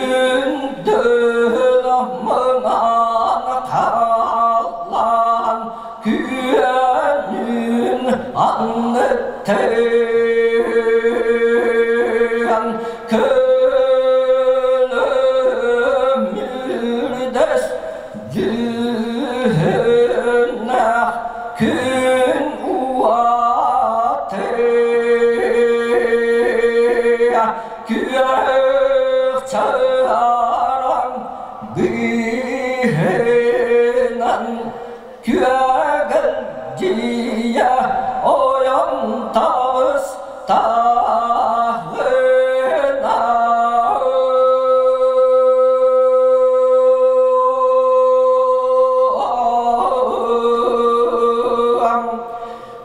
Күндүл мыҥаан хааллаан күөнүн анныттан көлөмүрдэс дьүһүннээх күн уаты күөх чараҥ быыһынан күөгэлдьийэ ойон таҕыстаҕына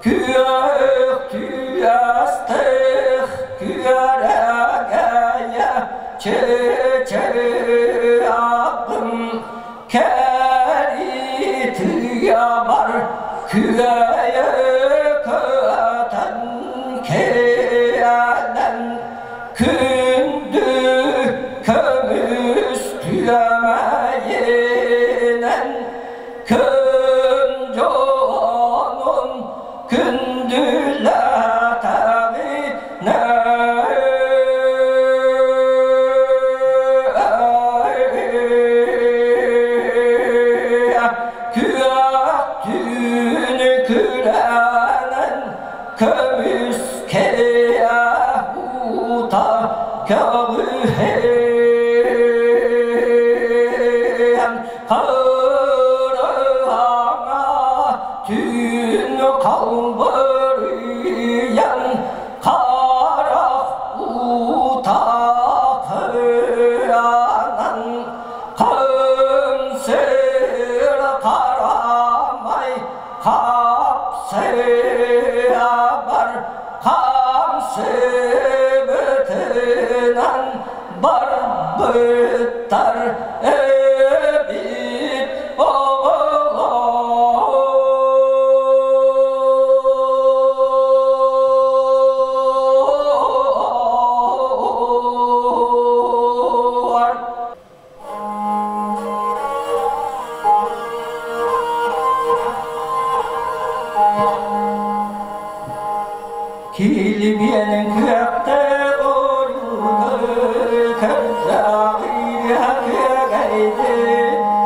Күөх күөстэх күөрэгэйэ чычыаҕым кэритыябар күөйэ көтөн кэлэн күндү көмүс күөмэйинэн күн дьонун күндүлэтэҕинэ күөх түүнү күрэнэн көмүскэйэ ута көҕүһэн хараҥа түүн халбарыйан харах уута кыанан хымсыр харамай хапсыабар хамсыбытынан барбыттар эбит оҕолор. Килбиэнин күөхтэ ойууну көрдөҕү күөгэйди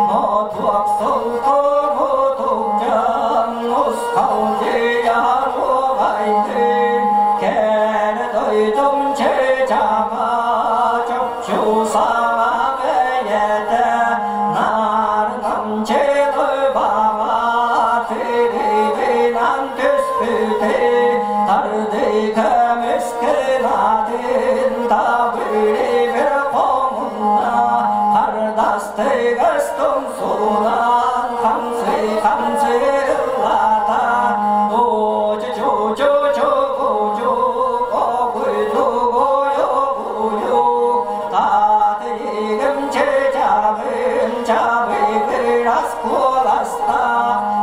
мотуок солко мотукчан нусхалдьыйар уоҕайды кэрэ дойдум чычаҕа чопчу саҥа бэйэтэ нарынамчы баҕа тирибинэн түспүтэ тарды көмүс кынатын табыры хомунна хардастыгас тумсунан хамсы хамсы ыллата о чу чу чу чу чу татыгым чычагым чабыгырас куоласта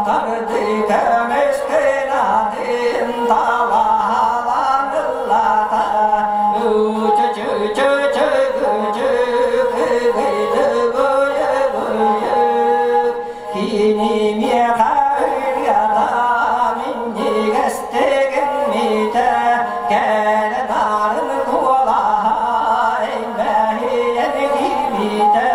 тарды көмүс кынатын талаалан ыллата чу чу чу чу чу кини миэхэ минньигэстигин митэ кэрэ нарын куолаһа эймэһийэн кимитэ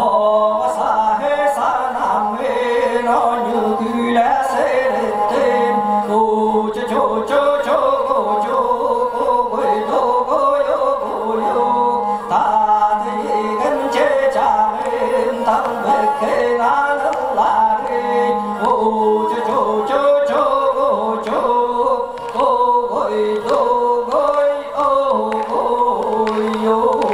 оҕо сааһы санаммын оонньуу күлэ сырыттым чу чу чу чу чу татыгым чычагым талбыккынан ыллары чу чу чу чу чу ой ой ой ой.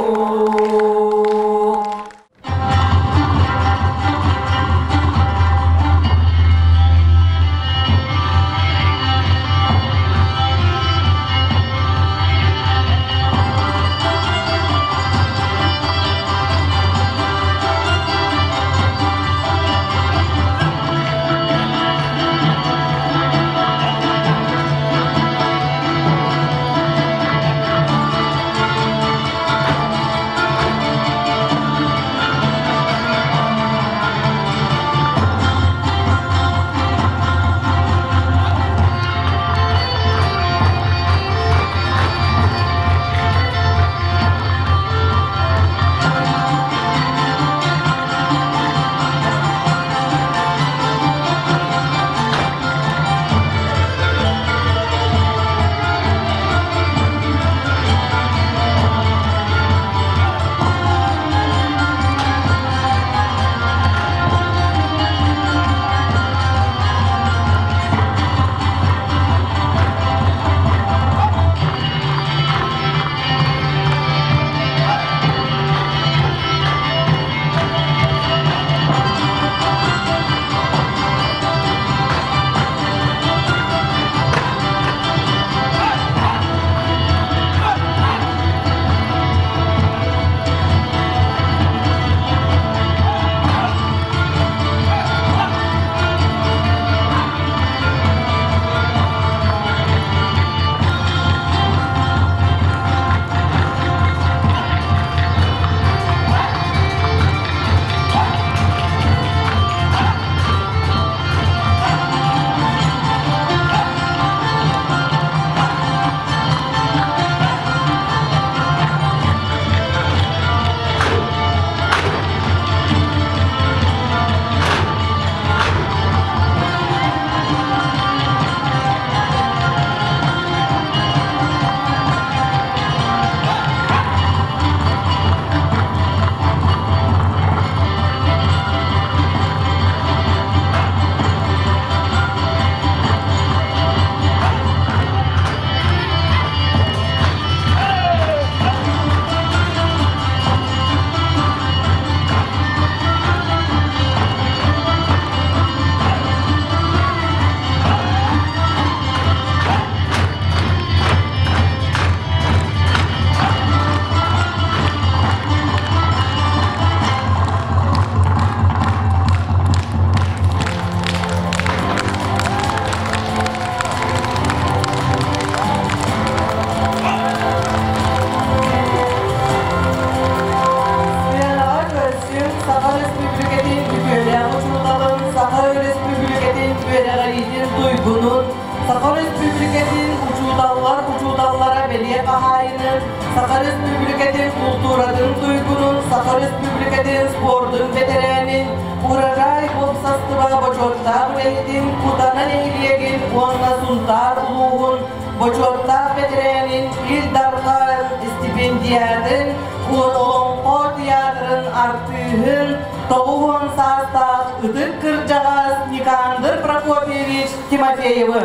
Саха Өрөспүүбүлүкэтин үтүөлээх учууталын, Саха Өрөспүүбүлүкэтин үөрэҕириитин туйгунун, Саха Өрөспүүбүлүкэтин учууталлар учууталлара бэлиэ хаһаайынын, Саха Өрөспүүбүлүкэтин култууратын туйгунун, Саха Өрөспүүбүлүкэтин спордун бэтэрээнин, Урожай уопсастыба бочуоттаах үлэһитин, Кутана нэһилиэгин уонна Сунтаар улууһун бочуоттаах бэтэрээнин Ил Дархан стипендиатын Олоҥхо театрын артыыһын 90 саастаах ытык кырдьаҕас Никандр Прокопьевич Тимофеевы.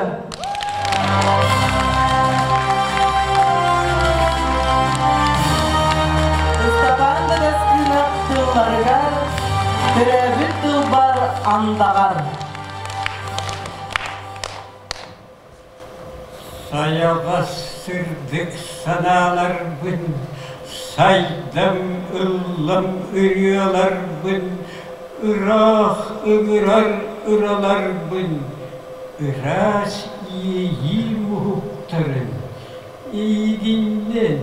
Ыстапаан Дадаскыынап тылларыгар төрөөбүт тылбар андаҕар. Сайаҕас сырдык санааларбын, сайдам ыллам ырыаларбын, ыраах ыҥырар ыраларбын, ыраас иэйиим уһуктарын эйигиннэн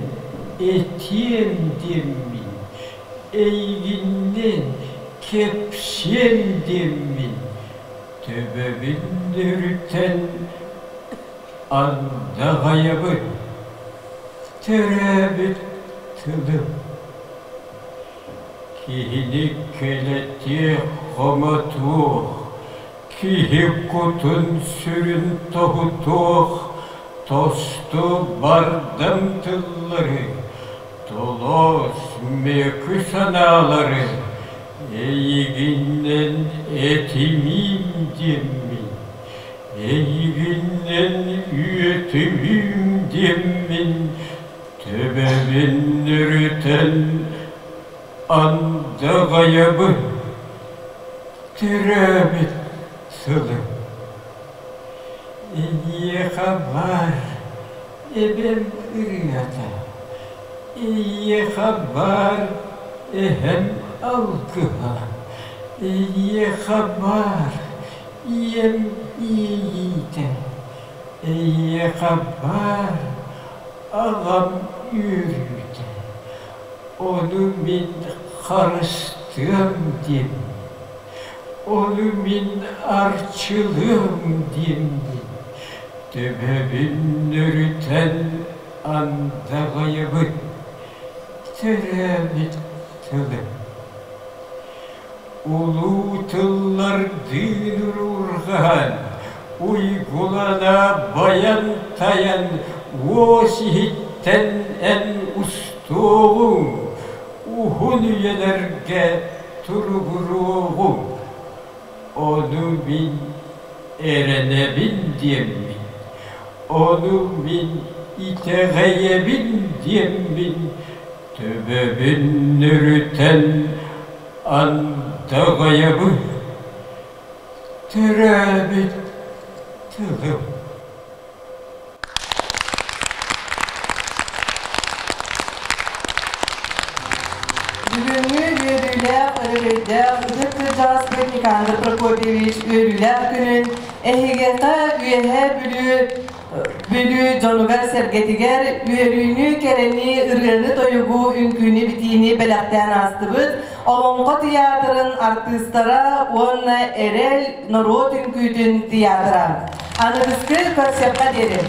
этиэм диэммин, эйигиннэн кэпсиэм диэммин Төбөбүн өрүтэн андаҕайабын, төрөөбүт тылым. Киһини кэлэтиэх хомотуох, киһи кутун-сүрүн тоһутуох тосту бардам тыллары, толоос мөкү санаалары Эйигиннэн этимиим диэммин, эйигиннэн үөтүмүүм диэммин, төбөбүн өрүтэн андаҕайабын, төрөөбүт сылым. Эйиэхэ баар эбэм ырыата, эйиэхэ баар эһэм алгыһа, эйиэхэ баар ийэм иэйиитэ, эйиэхэ баар аҕам үөрүүтэ. Ону мин харыстыам диэн, ону мин арчылыам диэммин, төбөбүн өрүтэн андаҕайабын, төрөөбүт тылым. Улуу тыллардыын уруурҕаһан, уйгулана байан-тайан уос иһиттэн эн устуоҕуҥ, уһун үйэлэргэ туругуруоҕуҥ. Ону мин эрэнэбин диэммин, ону мин итэҕэйэбин диэммин төбөбүн өрүтэн андаҕайабын, төрөөбүт тылым. Бүгүҥҥү үөрүүлээх, өрөгөйдөөх ытык кырдьаҕаспыт Никандр Прокопьевич үөрүүлээх күнүн эһигиэхэ Үөһээ Бүлүү Бүлүү дьонугар-сэргэтигэр үөрүүнү, кэрэни, ырыаны-тойугу, үҥкүүнү-битиини бэлэхтээн аастыбыт Олоҥхо тыйаатырын артыыстара уонна Эрэл норуот үҥкүүтүн тыйаатыра. Аныгыскы көрсүөххэ диэри!